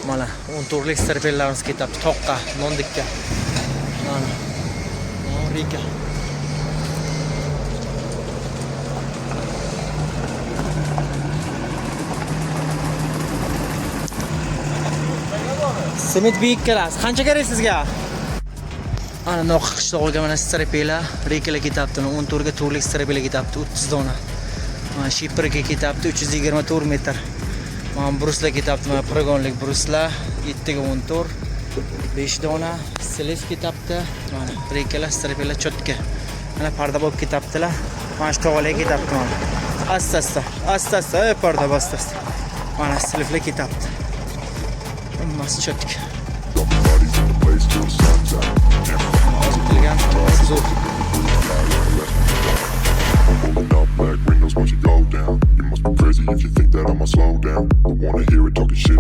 Mana 14lik stropellarimiz ketyapti toqqa, nondikka. Mana. Reyka. Sement biyik kelasiz. Qancha kerak sizga? Ana Noqi qishlog'iga mana stropela, reykalar ketyapti. 14 ga 4lik stropela ketyapti, 30 dona. Mana shiperga ketyapti 324 metr. Mana bruslar ketyapti, mana progonlik bruslar 7 ga 14, 5 dona slif ketyapti. Mana reykalar, stropela chotka. Mana parda bo'lib ketyaptilar. Mana shu tog'alar ketyapti mana. Asta-asta, asta-asta, ey parda asta-asta. Mana sliflar ketyapti. Hammasi chotka. Bodies in the place till the sun's out. Ozitilgan, hammasi zo'r. I'm pulling up like windows once you go down. You must be crazy if you think that I'ma slow down. Don't wanna hear it talking shit.